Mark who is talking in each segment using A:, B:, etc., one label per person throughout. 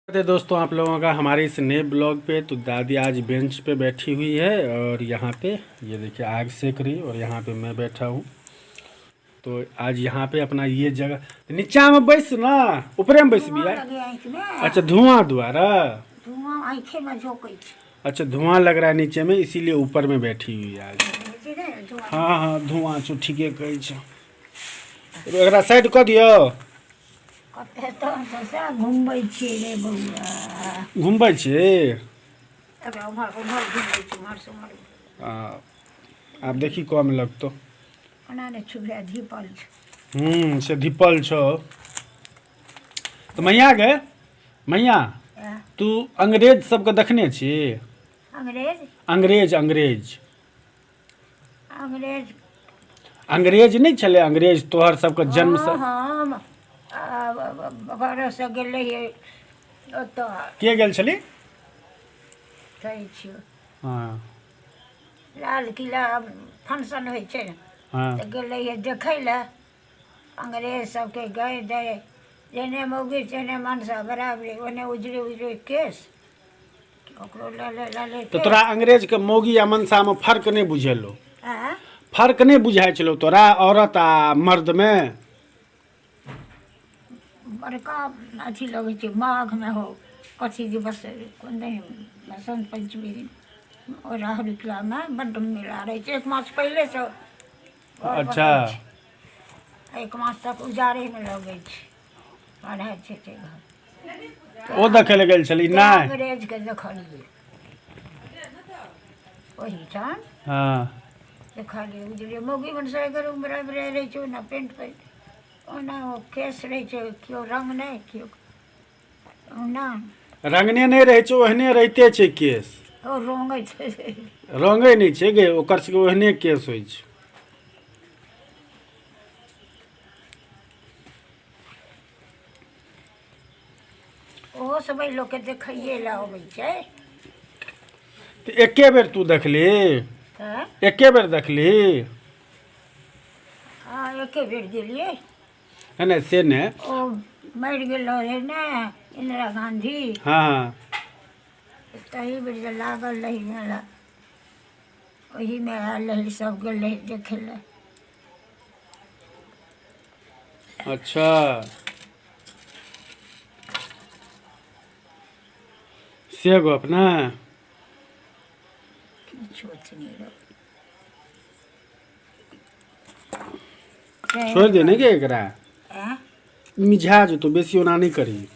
A: है दोस्तों आप लोगों का हमारे इस नए ब्लॉग पे। तो दादी आज बेंच पे बैठी हुई है और यहाँ पे ये देखिए आग सेक रही और यहाँ पे मैं बैठा हूँ। तो आज यहाँ पे अपना ये जगह नीचा में बैस ना ऊपरे में बैस
B: धुआं
A: बिया।
B: लगे आँखि में।
A: अच्छा धुआं द्वारा
B: धुआं आँखे में झोंकै छै।
A: अच्छा धुआं लग रहा है नीचे में, इसीलिए ऊपर में बैठी हुई है आज।
B: बुझै ने धुआं।
A: हाँ हाँ धुआं छौ, ठीके कहै छौ। एकरा साइड कऽ दियौ।
B: कते तहन से घुमबै छियै रे बौआ।
A: घुमबै छियै।
B: एकरा उम्हर उम्हर घुमबै छी, उम्हर से उम्हर।
A: आब देखी कम लगतौ।
B: ओना नहि छुबे, धीपल छै।
A: से धीपल छौ। तऽ मैया गे मैया, तू अंग्रेज सबके देखने छी?
B: अंग्रेज?
A: अंग्रेज अंग्रेज।
B: अंग्रेज।
A: अंग्रेज नहि छलै अंग्रेज तोहर सबके जन्म से?
B: हम घरसँ गेल रहियै ओतऽ।
A: के गेल छली?
B: कहै छियौ।
A: हाँ।
B: लाल किला फंक्शन होइ छै ने।
A: हाँ।
B: तऽ गेल रहियै देखै लए अंग्रेज सबके। गए दै जेहने मौगी तेहने मनसा बराबरे, ओहने उजरे उजरे केश, ओकरो लाले लाले।
A: तऽ तोरा अंग्रेजके मौगी आ मनसामे फर्क नहि बुझेलौ?
B: आँय?
A: फर्क नहि बुझाइ छलौ तोरा औरत आ मर्दमे?
B: बड़का अथी लगै छै माघमे हो कथी दिवस, कोन दिन, बसन्त पञ्चमी दिन ओ राहुल किलामे बड्ड मेला रहै छै। एक मास पहिलेसँ घर बनै छै। एक मास तक उजाड़ेमे लगै छै, पढ़ाइ छै ते घर।
A: ओ देखै लए गेल छली?
B: तेँ
A: नहि।
B: अंग्रेजके देखलियै ओहिठाम।
A: हाँ।
B: देखलियै उजरे मौगी मनसा एकर उमरे उमरे रहै छै, ओना पेंट पहिर, ओना ओ केश रहै छै, केओ रंग नहि, केओ ओना।
A: रंगने नहि रहै छै, ओहने रहिते छै केश।
B: ओ रंगै छै।
A: रंगै नहि छै गे, ओकर सबके ओहने केश होइ छै।
B: ओहो सब एहि लोकके देखैए लए अबै छै।
A: तऽ एके बेर तू देखली?
B: तऽ
A: एके बेर देखली?
B: हँ, एके बेर गेलियै।
A: नहि नहि, से नहि।
B: ओ मरि गेल रहै ने इन्दिरा गाँधी।
A: हाँ।
B: तही बेर जे लागल रही मेला, ओहीमे आयल रही, सब गेल रही देखै लए।
A: अच्छा से गप ने।
B: किछु अथी नहि रहल।
A: छोड़ि दे ने गे एकरा।
B: आँय?
A: मिझा जेतौ, बेसी ओना नहि करही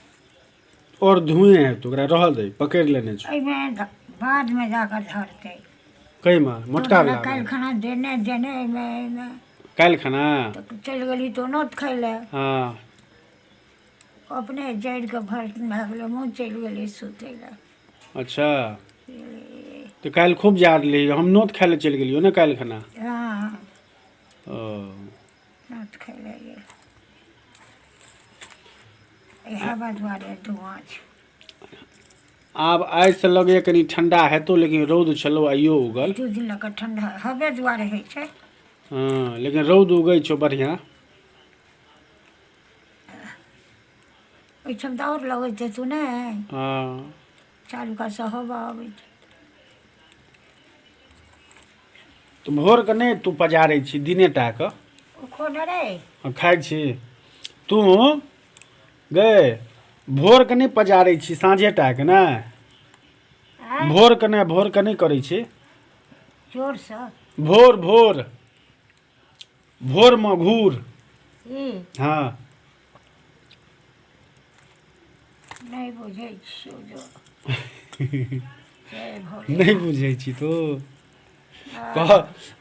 A: और धुएँ हेतौ। ओकरा रहऽ दे, पकड़ि लेने छौ।
B: एहिमे बादमे जाकऽ धरतै।
A: कईमे मोटका
B: तोरा
A: वला?
B: काल्हि खाना देने देने एहिमे एहिमे।
A: काल्हि खाना।
B: तऽ चलि गेली तो नोत खाय लए।
A: हाँ।
B: अपने जड़ि कऽ भर भए गेलै मुँह, चलि गेली सुतै लए।
A: अच्छा, तऽ काल्हि खूब जारली। हम नोत खाय लए चलि गेलियौ ने काल्हि खाना।
B: हँ।
A: ओ।
B: नोत खाय लए गेल। इएह बात दुआरे धुआँ छै।
A: आब आइसँ लगैए कनि ठण्डा हेतौ, लेकिन रौद छलौ आइयो उगल।
B: 2 दिन लऽ कऽ ठण्डा हवे दुआरे होइ छै।
A: हँ, लेकिन रौद उगै छौ बढ़िआँ।
B: ओहिठाम तऽ आओर लगैत हेतौ ने?
A: हँ।
B: चारू कातसँ हवा अबै छै।
A: तऽ भोरके नहि तू पजारै छी, दिने टा कऽ?
B: ओ खोने रे।
A: हँ, खाइ छी तू गै। भोरके नहि पजारै छी, साँझे टा के ने?
B: आँय?
A: भोरके नहि, भोरके नहि करै छी।
B: जोरसँ।
A: भोर भोर भोरमे घूर।
B: ई?
A: हाँ।
B: नहि बुझै छियौ जो जय भोले।
A: नहि बुझै छी तू। कह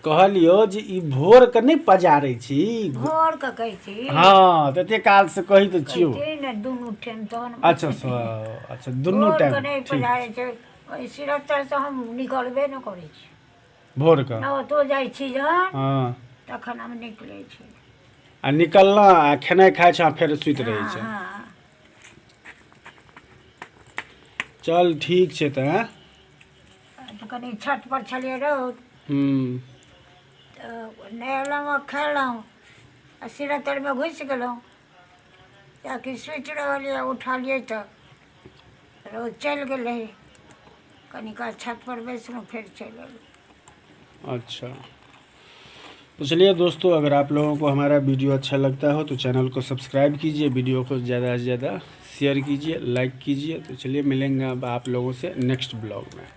A: कहलियौ जे ई भोरके नहि पजारै छी।
B: भोर के कहै छी।
A: हँ, तऽ एते कालसँ कहै तऽ छियौ।
B: कहै ने दुनू टाइम तहन।
A: अच्छा अच्छा, दुनू
B: भोर के
A: टाइम।
B: नहि
A: ठीक।
B: पजारै छै। ओहि सिरस्तर से हम निकलबे नहि करै छी।
A: भोरके?
B: नौतो जाइ छी जहन
A: हाँ।
B: तखन हम निकलै छी।
A: आ निकलना आ खेनाइ खाइ छै आ फेर सुति रहै
B: हँ।
A: छै।
B: हँ।
A: चल, ठीक छै तऽ आँय?
B: तऽ कनि छत पर छलियै रौद। तऽ नहेलहुँ आ खेलहुँ आ सिरतरमे घुसि गेलहुँ, कियाकि सुति रहलियै, उठलियै तऽ रौद चलि गेल रहै। कनी काल छत पर बैसलहुँ, फेर चलि एलहुँ।
A: अच्छा, तो चलिए दोस्तों, अगर आप लोगों को हमारा वीडियो अच्छा लगता हो तो चैनल को सब्सक्राइब कीजिए, वीडियो को ज़्यादा से ज़्यादा शेयर कीजिए, लाइक कीजिए। तो चलिए मिलेंगे अब आप लोगों से नेक्स्ट ब्लॉग में।